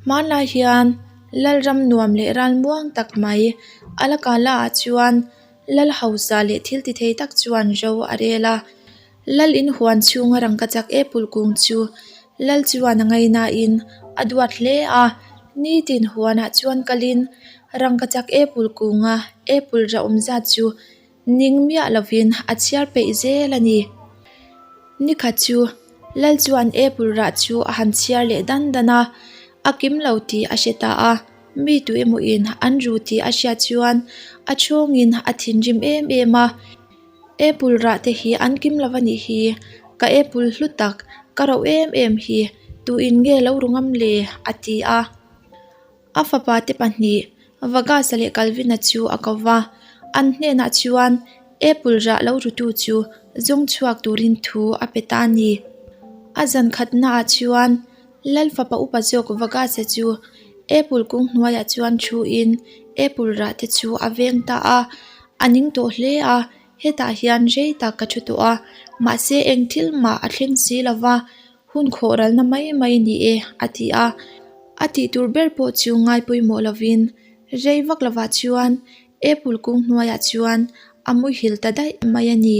Hmanlai hian Lalram nuam leh ral muang tak mai a la kala ah chuan lal hausa leh thil ti thei tak chuan ro a rel a lal in huan chhunga rangkachak apple kung chu lal chuan a ngaina in a duat hle a nitin huanah chuan kalin rangkachak apple kunga apple rah awm zat chu ning miah lovin a chhiar peih zel a ni. Nikhat chu Lal chuan apple rah chu a han chhiar leh dan dan a, a kim lo tih a hre ta a, mi tu emaw in an ru tih a hriat chuan a chhawngin a thinrim em em a, apple rah te hi an kim lo a nih hi, ka apple hlu tak ka rauh em em hi tu in nge lo ru ngam le a ti a. A fapa te pahnih Vagasa leh Calvin-a chu a ko va, an hnenah chuan Apple rah lo rutu chu zawng chhuak turin thu a pe ta a ni. A zan khatnaah chuan Lal fapa upa zawk Vagasa chu Apple kung hnuaiah chuan thuin Apple rah te chu a veng ta a, a ning tawh hle a, hetah hian rei tak ka thu tawh a, mahse eng thil mah a thleng si lo va, Hun khawh ralna mai mai ni e, a ti a. A tih tur ber pawh chu ngai pawimawh lovin rei vak lovah chuan apple kung hnuaiah chuan a muhil ta daih mai a ni.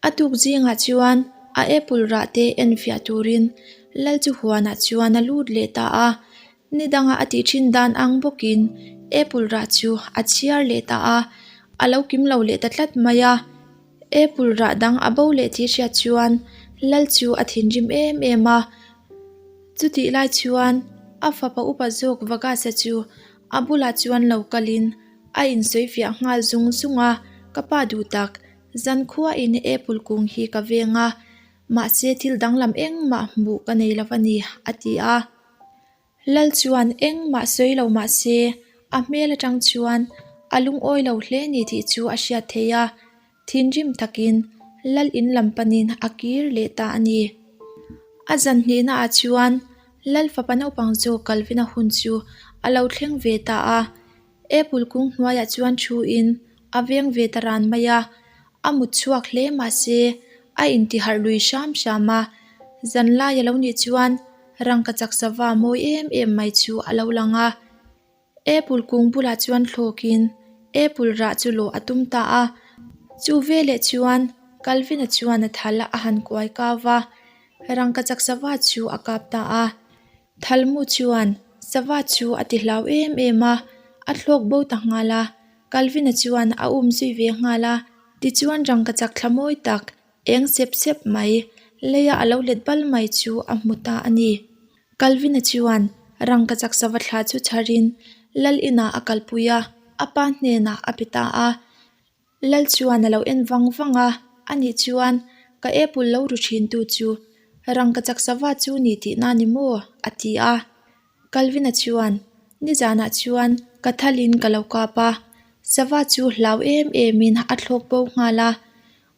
A tuk zingah chuan a apple rah te enfiah turin lal chu huanah chuan a lut leh ta a. Ni danga a tih thin dan ang bawkin apple rah chu a chhiar leh ta a, a lo kim lo leh ta tlat mai a. Apple rah dang a bo leh tih hriat chuan Lal chu a thinrim em em a. Chutih lai chuan a fapa upa zawk Vagasa chu a bulah chuan lo kalin a insawi fiah nghal zung zung a, Ka pa duh tak, zankhuain apple kung hi ka veng a, mahse thil danglam engmah hmuh ka nei lo a ni, a ti a. Lal chuan engmah sawi lo mah se a hmel atang chuan a lungawi lo hle ni tih chu a hriat theih a, thinrim takin Lal in lam panin a kir leh ta a ni. A zan hnihna ah chuan Lal fapa naupang zawk Calvin-a hun chu a lo thleng ve ta a, Apple kung hnuaiah chuan thu in a veng ve ta ran mai a, a mut chhuak hle mah se a intiharh lui hram hram a, zanlai a lo nih chuan rangkachak sava mawi em em mai chu a lo lang a. Apple kung bulah chuan thlawkin apple rah chu lawh a tum ta a, chu veleh chuan Calvin-a chuan a thal a han kuai kau va, rangkachak sava chu a kap ta a. Thalmu chuan sava chu a ti hlau em em a, a thlawk bo ta nghal a, Calvin-a chuan a um zui ve nghal a, tichuan rangkachak thla mawi tak eng sep sep mai leia a lo let bal mai chu a hmu ta a ni. Calvin-a chuan rangkachak sava thla chu chharin lal inah a kalpui a, a pa hnenah a pe ta a. Lal chuan a lo en vang vang a, ani chuan ka apple lo ru thin tu chu rangkachak sava chu ni tihna ni maw? a ti a. Calvin-a chuan nizanah chuan ka thalin ka lo kap a, sava chu hlau em emin a thlawk bo nghal a,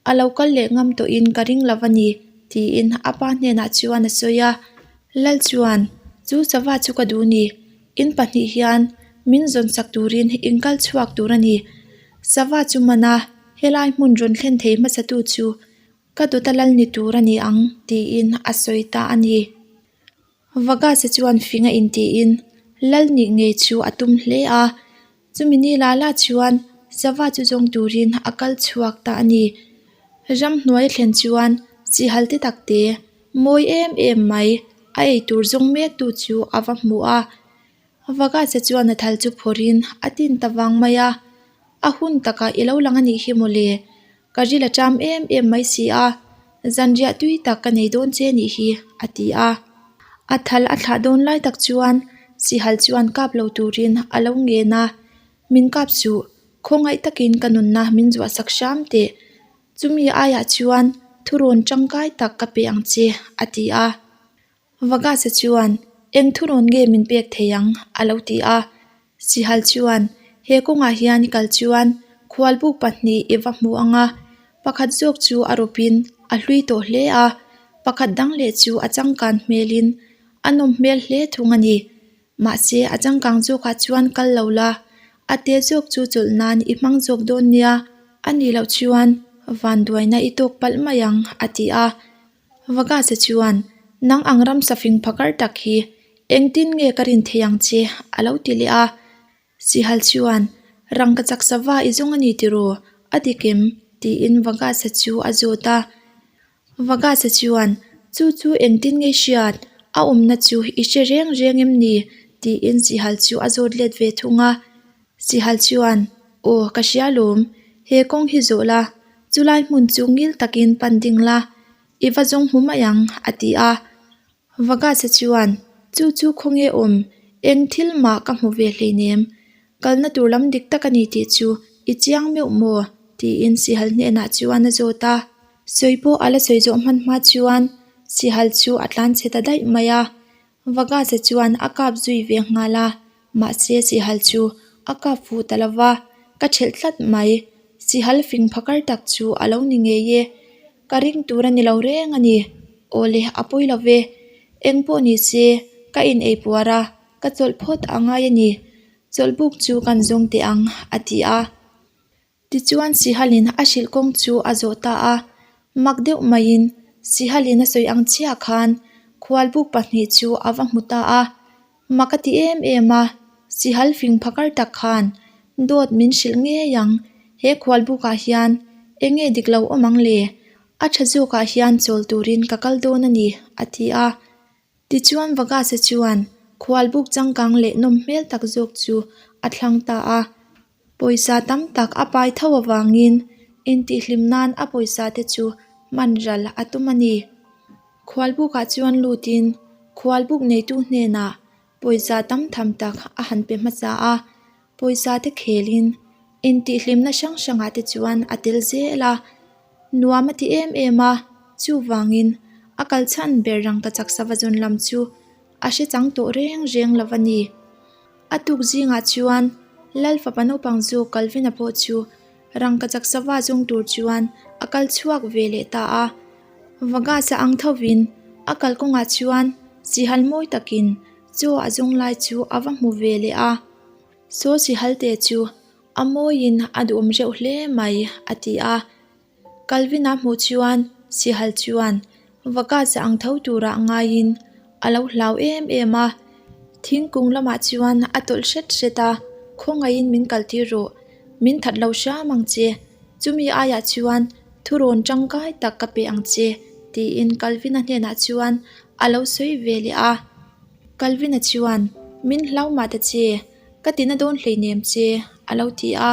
a lo kal leh ngam tawhin ka ring lo a ni tiin a pa hnenah chuan a sawi a. Lal chuan chu sava chu ka duh ni, in pahnih hian min zawn sak turin in kal chhuak tur a ni. Sava chu man a, helai hmun rawn thlen thei hmasa tu chu ka dawta lal ni tur a ni ang tiin a sawi ta a ni. Vagasa chuan fing a intiin lal nih ngei chu a tum hle a, chumi ni la la chuan sava chu zawng turin a kal chhuak ta a ni. Ramhnuai a thlen chuan sihal te tak te mawi em em mai a eitur zawng mek tu chu a va hmu a. Vagasa chuan a thal chu phawrhin a tin ta vang mai a, a hun takah i lo lang a nih hi mawle, ka ril a ṭam em em mai si a, zanriah tui tak ka nei dawn che nih hi, a ti a. A thal a thlah dawn lai tak chuan sihal chuan kap lo turin a lo ngen a, Min kap suh, khawngaih takin ka nunna min zuahsak hram teh, chumi aiah chuan thurawn tangkai tak ka pe ang che, a ti a. Vagasa chuan, Eng thurawn nge min pek thei ang? a lo ti a. Sihal chuan, He kawngah hian i kal chuan khualbuk pahnih i va hmu ang a, pakhat zawk chu a rawpin a hlui tawh hle a, pakhat dang leh chu a changkan hmelin a nawm hmel hle thung a ni. Mahse, a changkang zawkah chuan kal lo la, a te zawk chu chawlh nan i hmang zawk dawn nia, a nih loh chuan vanduaina i tawk palh mai ang, a ti a. Vagasa chuan, Nang ang ramsa fing phakar tak hi Engtin nge ka rin thei ang che? a lo ti leh a. Sihal chuan, Rangkachak sava i zawng a ni tiraw? A dik em? tiin Vagasa chu a zawt a. Vagasa chuan, Chu chu engtin nge i hriat? A awmna chu i hre reng reng em ni? tiin Sihal chu a zawt let ve thung a. Sihal chuan, Aw, ka hria lawm. He kawng hi zawh la, chulai hmun chu ngil takin pan ding la, i va zawng hmu mai ang, a ti a. Vagasa chuan, Chu chu khawnge awm? Eng thil mah ka hmu ve hleinem. Kalna tur lam dik tak a ni tih chu i chiang meuh maw? tiin Sihal hnenah chuan a zawt a. Sawi pawh a la sawi zawh hman hma chuan Sihal chu a tlan chhe ta daih mai a. Vagasa chuan a kap zui ve nghal a, mahse Sihal chu a kap fuh ta lo va, ka thelh tlat mai. Sihal fing phakar tak chu a lo ni ngei e. Ka ring tur a ni lo reng a ni. Awle, a pawi lo ve. Eng pawh ni se, ka in ei puar a, ka chawlh phawt a ngai a ni. Chawlh buk chu kan zawng teh ang, a ti a. Tichuan Sihalin a hrilh kawng chu a zawh ta a. Mak deuh maiin Sihalin a sawi ang chiah khan khualbuk pahnih chu a va hmu ta a. Mak a ti em em a, Sihal fing phakar tak khan dawt min hrilh ngei ang, he khualbukah hian eng nge dik lo awm ang le? A tha zawkah hian chawl turin ka kal dawn a ni, a ti a. Tichuan Vagasa chuan khualbuk changkang leh nawm hmel tak zawk chu a thlang ta a. Pawisa tam tak a pai tho avangin intihhlim nan a pawisa te chu hman ral a tum a ni. Khualbukah chuan lutin khualbuk neitu hnenah pawisa tam tham tak a han pe hmasa a, pawisa te khelin intihhlimna hrang hrangah te chuan a tel zel a, nuam a ti em em a, chuvangin a kal chhan ber rangkachak sava zawn lam chu a hre chang tawh reng reng lo a ni. A tuk zingah chuan Lal fapa naupang zawk Calvin-a pawh chu rangkachak sava zawng tur chuan a kal chhuak ve leh ta a. Vagas-a ang thovin a kalkawngah chuan sihal mawi takin chaw a zawng lai chu a va hmu ve leh a. Saw sihal te chu a mawiin a duhawm reuh hle mai, a ti a. Calvin-a hmuh chuan Sihal chuan Vagas-a ang tho turah ngaiin a lo hlau em em a. Thingkung lamah chuan a tawlh hret hret a, Khawngaihin min kaltir rawh, min that lo hram ang che. Chumi aiah chuan thurawn tangkai tak ka pe ang che, tiin Calvin-a hnenah chuan a lo sawi ve leh a. Calvin-a chuan, Min hlau mah ta che, ka tina dawn hleinem che, a lo ti a.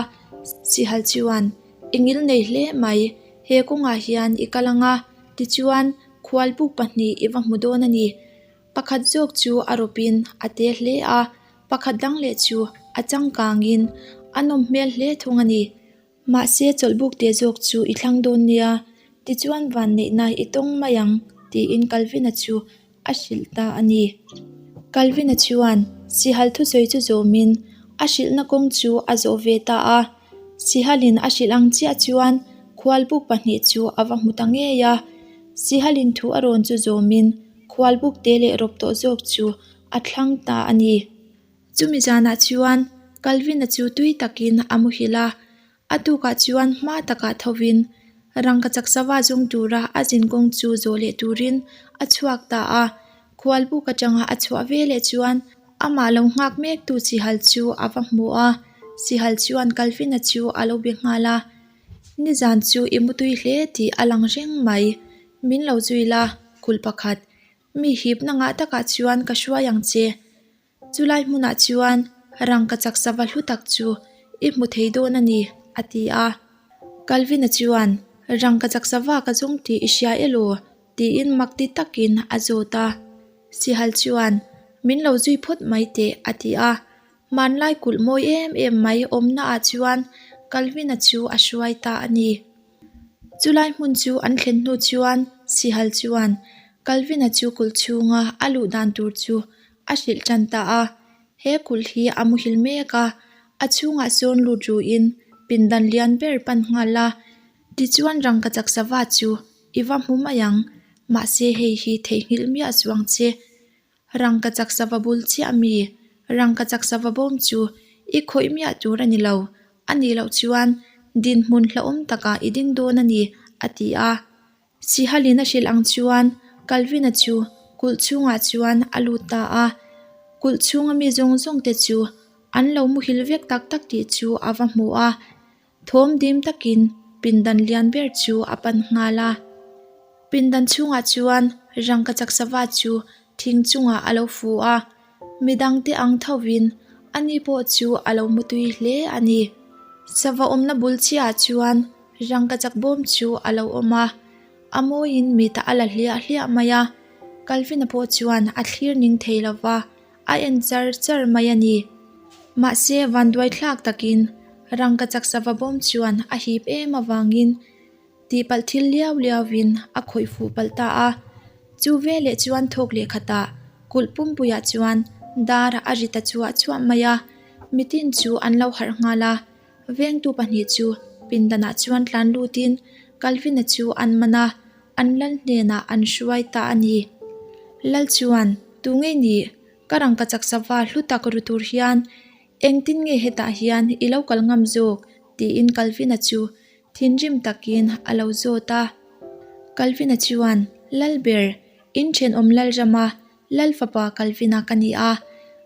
Sihal chuan, I ngil nei hle mai, he kawngah hian i kal ang a, tichuan khualbuk pahnih i va hmu dawn a ni. Pakhat zawk chu a rawpin a te hle a, pakhat dang leh chu a changkangin a nawm hmel hle thung a ni. Mahse chawlhbuk te zawk chu i thlang dawn nia, tichuan vanneihna i tawng mai ang, tiin Calvin-a chu a hrilh ta a ni. Calvin-a chuan Sihal thusawi chu zawmin a hrilhna kawng chu a zawh ve ta a. Sihalin a hrilh ang chiah chuan khualbuk pahnih chu a va hmu ta ngei a. Sihalin thu a rawn chu zawmin khualbuk te leh rawp tawh zawk chu a thlang ta a ni. Chumi zanah chuan Calvin-a chu tui takin a muhil a. A tukah chuan hma takah thovin rangkachak sava zawng tura a zin kawng chu zawh leh turin a chhuak ta a. Khualbuk atanga a chhuah ve leh chuan amah lo nghak mektu Sihal chu a va hmu a. Sihal chuan Calvin-a chu a lo be nghal a, Nizan chu i mutui hle tih a lang reng mai. Min lo zui la, kulh pakhat. Mi hipna ngah takah chuan ka hruai ang che. Chulai hmunah chuan rangkachak sava hlu tak chu i hmu thei dawn a ni, a ti a. Calvin-a chuan, Rangkachak sava ka zawng tih i hria elaw? tiin mak ti takin a zawt a. Sihal chuan, Min lo zui phawt mai teh, a ti a. Hmanlai kulh mawi em em mai awmnaah chuan Calvin-a chu a hruai ta a ni. Chulai hmun chu an thlen hnu chuan Sihal chuan Calvin-a chu kulh chhunga a luh dan tur chu a hrilh tan ta a. He kulh hi a muhil mek a, a chhungah sawn lut ruin pindan lian ber pan nghal a. Tichuan rangkachak sava chu i va hmu mai ang, mahse hei hi theihnghilh miah chuang che. Rangkachak sava bul chiah mi, rangkachak sava bawm chu i khawih miah tur a ni lo, a nih loh chuan dinhmun hlauhawm takah i ding dawn a ni, a ti a. Sihalin a hrilh ang chuan Calvin-a chu kulh chhungah chuan a lut ta a. Kulh chhunga mi zawng zawng te chu an lo muhil vek tak tak tih chu a va hmu a. Thawm dim takin pindan lian ber chu a pan nghal a. Pindan chhungah chuan rangkachak sava chu thing chungah a lo fu a, midangte ang thovin ani pawh chu a lo mutui hle a ni. Sava awmna bul chiahah chuan rangkachak bawm chu a lo awm a, a mawiin mita a la hliah hliah mai a, Calvin-a pawh chuan a thlir ning thei lova. A en char char mai a ni. Mahse, vanduai thlak takin rangkachak sava bawm chuan a hip em avangin tihpalh thil liau liauin a khawih fuh palh ta a. Chu veleh chuan thawk leh khatah kulh pumpuiah chuan dar a ri ta chuah chuah mai a, mitin chu an lo harh nghal a. Vengtu pahnih chu pindanah chuan tlan lutin Calvin-a chu an man a. An lal hnenah an hruai ta a ni. Lal chuan, Tu ngei nih? Ka rangkachak sava hlu tak ru tur hian engtin nge hetah hian i lo kal ngam zawk? tiin Calvin-a chu thinrim takin a lo zawt a. Calvin-a chuan, Lal ber, in thenawm Lalrama Lal fapa Calvin-a ka ni a,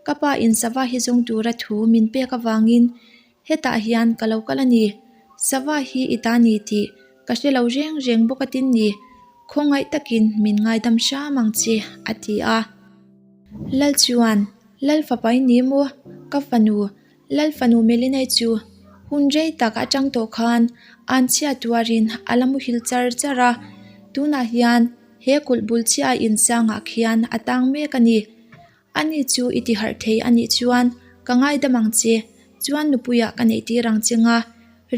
ka pa in sava hi zawng tura thu min pek avangin Hetah hian ka lo kal a ni. Sava hi i ta ni tih ka hre lo reng reng bawk a tin ni. Khawngaih takin min ngaidam hram ang che, a ti a. Lal chuan, Lal fapa i ni maw? Ka fanu, Lal fanu Melinai chu hun rei tak atang tawh khan anchhia tuarin a la muhil char char a. Tunah hian he kulh bul chiah a insangah khian a tang mek a ni. Ani chu i ti harh thei a nih chuan ka ngaidam ang che, chuan nupuiah ka neih tir ang che nga,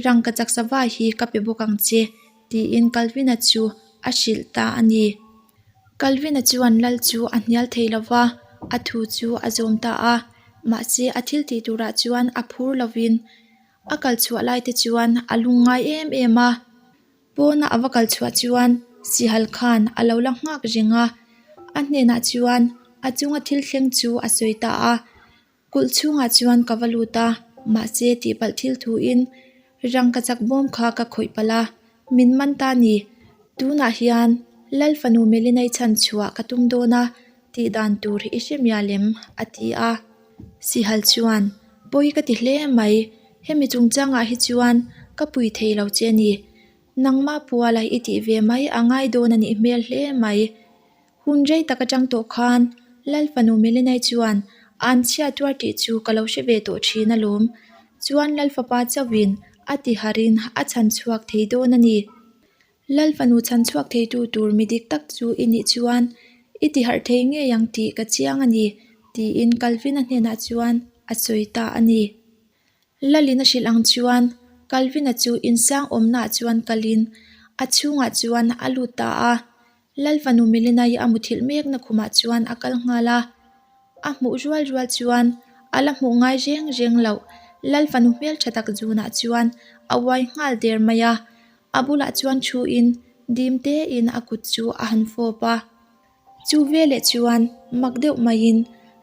rang ka chaksa vai hi ka pe bawk ang che, tiin Calvin-a chu a hrilh ta a ni. Calvin-a chuan lal chu a hnial thei lo va, a thu chu a zawm ta a, mahse a thil tih turah chuan a phur lovin a kal chhuah lai te chuan a lungngai em em a. Pawna a va kal chhuah chuan Sihal khan a lo la nghak reng a, a hnenah chuan a chunga thil thleng chu a sawi ta a. Kulh chhungah chuan ka va lut a, mahse tihpalh thil thuin rangkachak bawm kha ka khawih palh a, min man ta ni. Tunah hian Lal fanu Melinai chhan chhuah ka tum dawn a tih dan tur i hre mial em? a ti a. Sihal chuan, Pawi ka ti hle mai, hemi chungchangah hi chuan ka pui thei lo che ni. Nangmah puala i tih ve mai a ngai dawn a nih hmel hle mai. Hun rei tak atang tawh khan Lal fanu Melinai chuan an chhia tuar tih chu ka lo hre ve tawh thin alawm. Chuan Lal fapa chauhin a ti harin a chhan chhuak thei dawn a ni. Lal fanu chhan chhuak theitu tur mi dik tak chu i nih chuan i ti harh thei ngei ang tih ka chiang a ni, tiin Calvin-a hnenah chuan a sawi ta a ni. Lalin a hrilh ang chuan Calvin-a chu insang awmnaah chuan kalin a chhungah chuan a lut ta a. Lal fanu Melina-i a muthilh mekna khumah chuan a kal nghal a. A hmuh rual rual chuan a la hmuh ngai reng reng loh Lal fanu hmeltha tak zunah chuan a uai nghal der mai a. A bulah chuan thuin dim tein a kut chu a han fawp a. Chu veleh chuan mak deuh maiin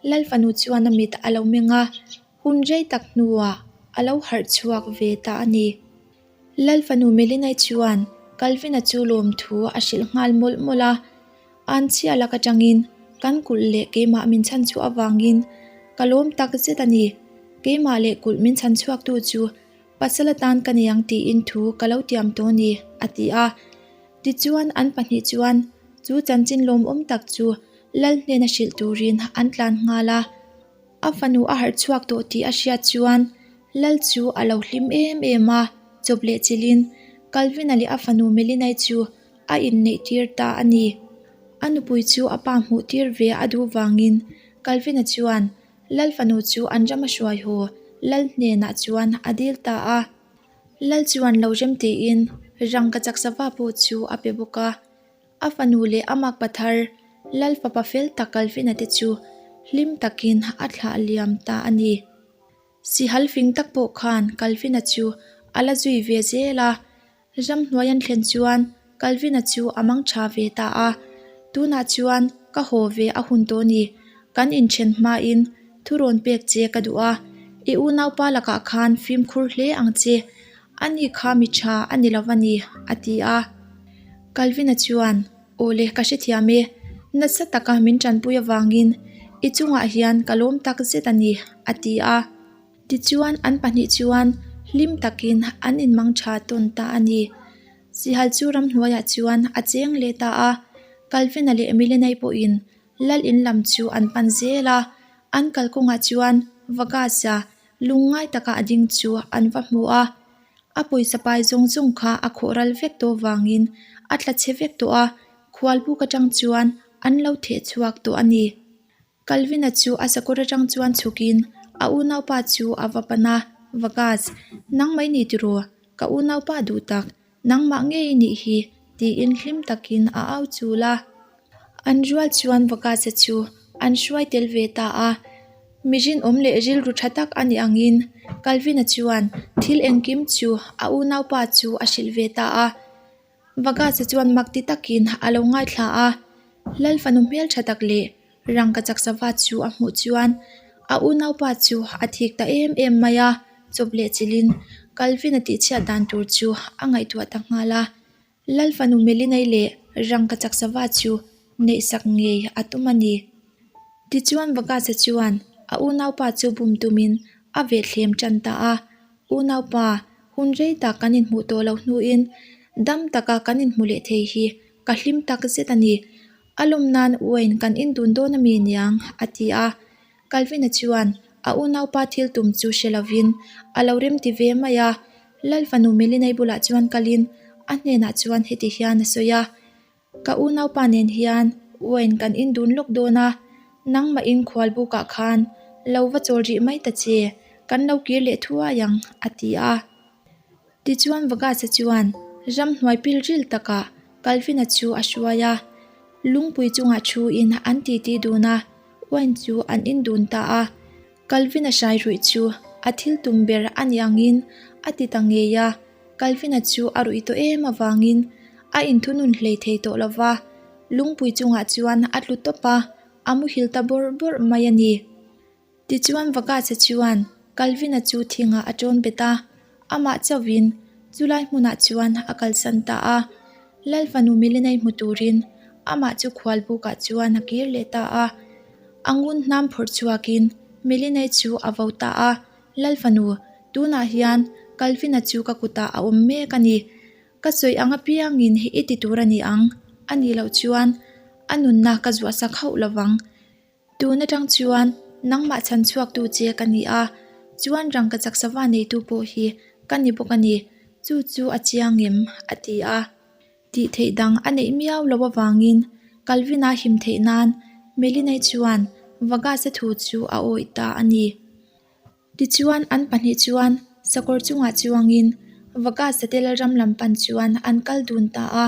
Lal fanu chuan a mit a lo meng a, hun rei tak hnuah a lo harh chhuak ve ta a ni. Lal fanu Melinai chuan Calvin-a chu lawmthu a hrilh nghal mawlh mawlh a, Anchhia lak atangin kan kulh leh keimah min chhan chhuah avangin ka lawm tak zet a ni. Keimah leh kulh min chhan chhuaktu chu Pasal atan ka nei ang tiin thu ka lo tiam tawh a ni, a ti a. Tichuan an pahnih chuan chu chanchin lawmawm tak chu Lal hnena hrilh turin an tlan nghal a. A fanu a harh chhuak tawh tih a hriat chuan Lal chu a lo hlim em em a, chawp leh chilhin Calvin-a leh a fanu Melinai chu a inneih tir ta a ni. A nupui chu a pa hmuh tir ve a duh vangin Calvin-a chuan Lal fanu chu an ram a hruai haw Lal hnenah chuan a dil ta a. Lal chuan lo rem tiin rangkachak sava pawh chu a pe bawk a. A fanu leh a makpa thar Lal fapa fel tak Calvin-a te chu hlim takin a thlah liam ta a ni. Sihal fing tak pawh khan Calvin-a chu a la zui ve zel a. Ramhnuai an thlen chuan Calvin-a chu a mang tha ve ta a, Tunah chuan ka haw ve a hun tawh ni, kan inthen hmain thurawn pek che ka duh a, i unaupa lakah khan fimkhur hle ang che, ani kha mi tha a ni lo va ni, a ti a. Calvin-a chuan, Aw le, ka hrethiam e, nasa taka min tanpui avangin. I chungah hian ka lawm tak zet a ni, a ti a. Tichuan an pahnih chuan hlim takin an inmang tha tawn ta a ni. Sihal chu ramhnuaiah chuan a cheng leh ta a, Calvin-a leh Milenai pawhin Lal in lam chu an pan zel a, an kalkawngah chuan Vagas-a lungngai taka a ding chu an va hmu a. A pawisa pai zawng zawng kha a khawh ral vek tawh vangin a tla chhe vek tawh a, khualbuk atang chuan an lo theh chhuak tawh a ni. Calvin-a chu a sakawr atang chuan chhukin a unaupa chu a va pan a, Vagas, nang mai ni tiraw? Ka unaupa duh tak, nangmah ngei i nih hi, tiin hlim takin a au chul a. An rual chuan Vagas-a chu an hruai tel ve ta a. Mi rinawm leh rilru tha tak a nih angin Calvin-a chuan thil engkim chu a unaupa chu a hrilh ve ta a. Vagas-a chuan mak ti takin a lo ngaithla a, Lal fanu hmel tha tak leh rangkachak sava chu a hmuh chuan a unaupa chu a thik ta em em mai a, chawp leh chilhin Calvin-a tihchhiat dan tur chu a ngaihtuah ta nghal a. Lal fanu Melinai leh rangkachak sava chu neihsak ngei a tum a ni. Tichuan Vagas-a chuan a unaupa chu bum tumin a vehthlem tan ta a, Unaupa, hun rei tak kan inhmuh tawh loh hnuin dam taka kan inhmu leh thei hi ka hlim tak zet a ni. A lawm nan Wayne kan indun dawn a mi niang, a ti a. Calvin-a chuan a unaupa thil tum chu hre lovin a lo remti ve mai a. Lal fanu Melinai bulah chuan kalin a hnenah chuan heti hian a sawi a, Ka unaupa nen hian Wayne kan indun lawk dawn a, nangmah in khual bukah khan lo va chawl rih mai ta che, kan lo kir leh thuai ang, a ti a. Tichuan Vagas-a chuan ramhnuai pilril takah Calvin-a chu a hruai a, lungpui chungah thuin an titi dun a, Wayne chu an indun ta a. Calvin-a hrai ruih chu a thil tum ber a ni angin a ti ta ngei a, Calvin-a chu a ruih tawh em avangin a inthunun hlei thei tawh lo va, lungpui chungah chuan a tlu tawp a, a muhil ta bawrh bawrh mai a ni. Tichuan Vagas-a chuan Calvin-a chu thingah a tawn bet a, amah chauhin chulai hmunah chuan a kalsan ta a. Lal fanu Milenai hmu turin amah chu khualbukah chuan a kir leh ta a. A ngun hnam phawrh chhuakin Milenai chu a vo ta a, Lal fanu, tunah hian Calvin-a chu ka kutah a awm mek a ni. Ka sawi ang apiangin i ti tur a ni ang, a nih loh chuan a nunna ka zuahsak hauh lovang. Tun atang chuan nangmah chhan chhuaktu che ka ni a, chuan rangkachak sava neitu pawh hi ka ni bawk a ni, chu chu a chiang em? a ti a. Tih theih dang a neih miau lo avangin Calvin-a him theih nan Melinai chuan Vagas-a thu chu a awih ta a ni. Tichuan an pahnih chuan sakawr chungah chuangin Vagas-a te lalram lam pan chuan an kal dun ta a.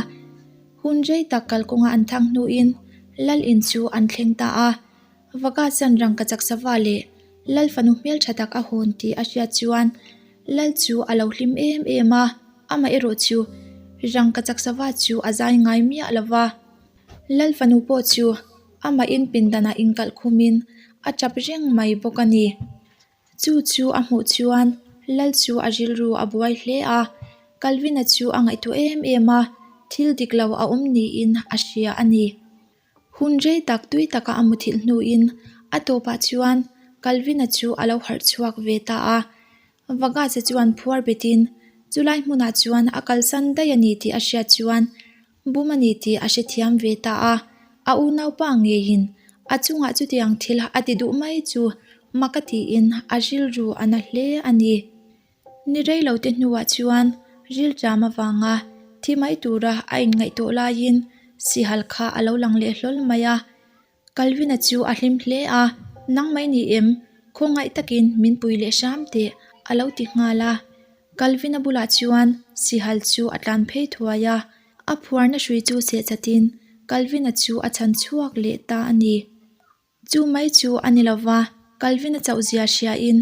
Hun rei tak kalkawnga an thang hnuin lal in chu an thleng ta a. Vagas-a'n rangkachak sava leh lal fanu hmeltha tak a hawn tih a hriat chuan lal chu a lo hlim em em a, amaherawh chu rangkachak sava chu a zai ngai miah lo va. Lal fanu pawh chu amah in pindanah inkalh khumin a tap reng mai bawk a ni. Chu chu a hmuh chuan Lal chu a rilru a buai hle a, Calvin-a chu a ngaihtuah em em a, thil dik lo a awm niin a hria a ni. Hun rei tak tui taka a muthilh hnuin a tawpah chuan Calvin-a chu a lo harh chhuak ve ta a, Vagas-a chuan phuar betin chulai hmunah chuan a kalsan daih a ni tih a hriat chuan Bum a ni tih a hrethiam ve ta a, a unaupa ngeiin a chungah chutiang thil a ti duh mai chu mak a tiin a rilru a na hle a ni. Ni rei lo te hnuah chuan rilṭam avanga thi mai tura a inngaihtuah laiin sihal kha a lo lang leh hlawl mai a. Calvin-a chu a hlim hle a, Nang mai ni em? Khawngaih takin min pui leh hram teh, a lo ti nghal a. Calvin-a bulah chuan sihal chu a tlan phei thuai a, a phuarna hrui chu seh chatin Calvin-a chu a chhan chhuak leh ta a ni. Chu mai chu a ni lova, Calvin-a chauh zia hriain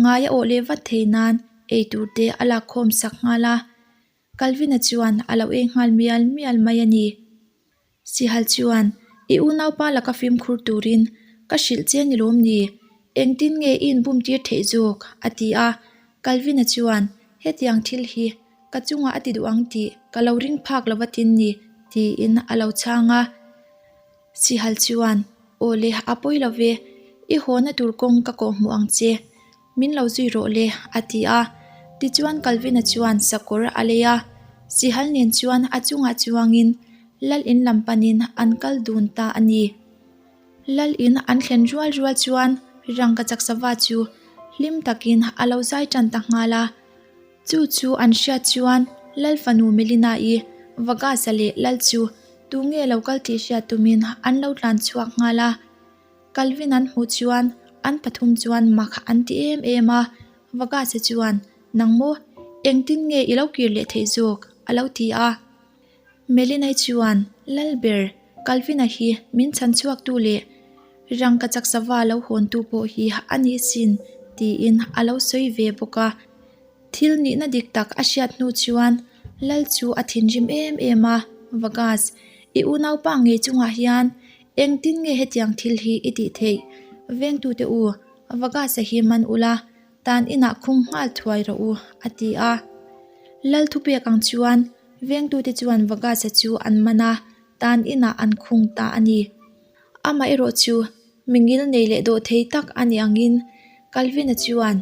ngai a awh leh vat thei nan eitur te a lakkhawm sak nghal a. Calvin-a chuan a lo ei nghal mial mial mai a ni. Sihal chuan, I unaupa laka fimkhur turin ka hrilh che ni lawm ni? Engtin nge i inbum tir theih zawk? a ti a. Calvin-a chuan, Hetiang thil hi ka chungah a ti duh ang tih ka lo ring phak lo va tin ni, tiin a lo chhang a. Sihal chuan. Aw le, a pawi lo ve, i hawna tur kawng ka kawh hmuh ang che. Min lo zui rawh le, a ti a. Tichuan Calvin-a chuan sakawr a lei a, sihal nen chuan a chungah chuangin Lal in lam panin an kal dun ta a ni. Lal in an thlen rual rual chuan rangkachak sava chu hlim takin a lo zai tan ta nghal a. Chu chu an hriat chuan Lal fanu Melina-i, Vagasa leh Lal chu tunge lo kal tih hriat tumin an lo tlan chhuak nghal a. Calvin an hmuh chuan an pathum chuan mak an ti em em a, Vagasa chuan, Nang maw? Engtin nge i lo kir leh theih zawk? a lo ti a. Melina-i chuan, Lalber, Calvin-a hi min chhan chhuaktu leh rangkachak sava lo hawntu pawh hi a ni sin, tiin a lo sawi ve bawk a. Thil nihna dik tak a hriat hnu chuan Lal chu a thinrim em em a, Vagas, i unaupa ngei chungah hian engtin nge hetiang thil hi i tih theih? Vengtute u, Vagas-a hi man ula, tan inah khung nghal thuai rawh u, a ti a. Lal thupek ang chuan vengtute chuan Vagas-a chu an man a, tan inah an khung ta a ni. Amaherawh chu mingil nei leh dawh thei tak a ni angin Calvin-a chuan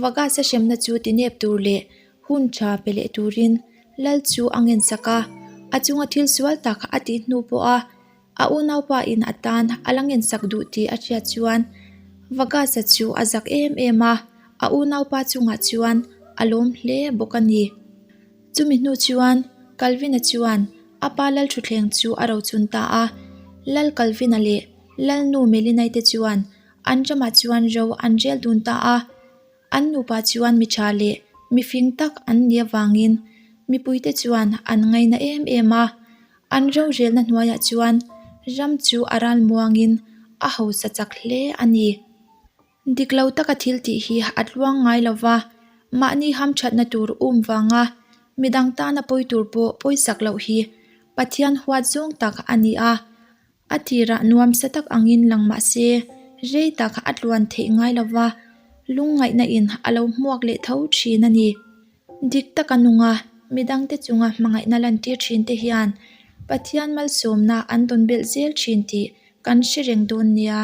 Vagas-a hremna chu tinep tur leh hun tha pe leh turin Lal chu a ngensak a, a chunga thil sual tak a tih hnu pawha a unaupa in a tan a la ngensak duh tih a hriat chuan Vagas-a chu a zak em em a, a unaupa chungah chuan a lawm hle bawk a ni. Chumi hnu chuan Calvin-a chuan a pa Lal thutthleng chu a rochun ta a, Lal Calvin-a leh Lalnu Melinai te chuan an ramah chuan ro an rel dun ta a. An nupa chuan mi tha leh mi fing tak an nih avangin mipuite chuan an ngaina em em a, an rorelna hnuaiah chuan ram chu a ralmuangin a hausa chak hle a ni. Dik lo taka thil tih hi a tluang ngai lo va, mahni hamthatna tur um vanga midang tana pawi tur pawh pawisak loh hi Pathian huat zawng tak a ni a. A tirah nuamsa tak angin lang mah se, rei tak a tluan theih ngai lo va, lungngaihna in a lo hmuak leh tho thin a ni. Dik taka nunga midangte chunga hmangaihna lantir thin te hian Pathian malsawmna an dawn belh zel thin tih kan hre reng dawn nia.